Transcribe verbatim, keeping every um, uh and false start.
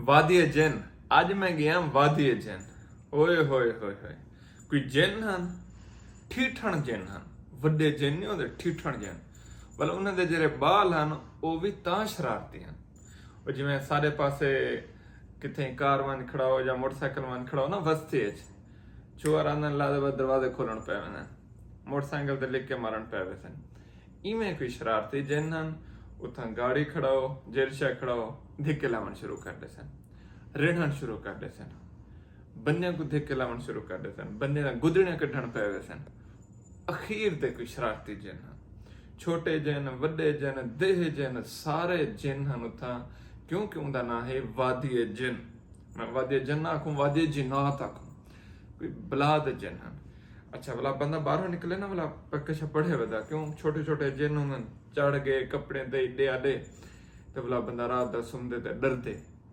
وادی جن۔ اج میں گیا وادی جن۔ اوئے ہوئے ہوئے ہوئے۔ کوئی جن ہن، ٹھیٹھن جن ہن۔ وڈے جن نہیں ہوندے، ٹھیٹھن جن۔ بل انہاں دے جڑے بال ہن، او وی تاں شرارتی ہن۔ او جویں سارے پاسے کتھے کار ونج کھڑا ہو یا موٹر سائیکل ونج کھڑا ہو نا وستی اچ، چوہر آندن، لا دے بعد دروازے کھولن پے ویندن، موٹر سائیکل تے لکھ کے مارن پے ویسن۔ ایویں کوئی شرارتی جن ہن، اتھاں گاڑی کھڑاؤ، جیرشا کھڑاؤ، دھکے لاون شروع کر ڈیسن، رڑھن شروع کر ڈیسن، بندیاں کوں دھکے لاون شروع کر ڈیسن، بندیاں دا گدڑیاں کڈھن پے ویسن۔ اخیر تے کوئی شرارتی جن ہن، چھوٹے جن، وڈے جن، دیہے جن، سارے جن ہن اتھاں، کیونکہ اوندا ناں ہے وادی جن۔ میں وادی جن نہ آکھوں، وادی جنات آکھوں۔ کوئی بلا دے جن ہن۔ اچھا، ولا بندہ باہروں نکلے نا، ولا پکے شا پڑھے ودا، کیوں؟ چھوٹے چھوٹے جن ہوندن، چڑھ گئے کپڑے تے ڈے آڈے، تے ولا بندہ رات دا سمدے تے ڈردے۔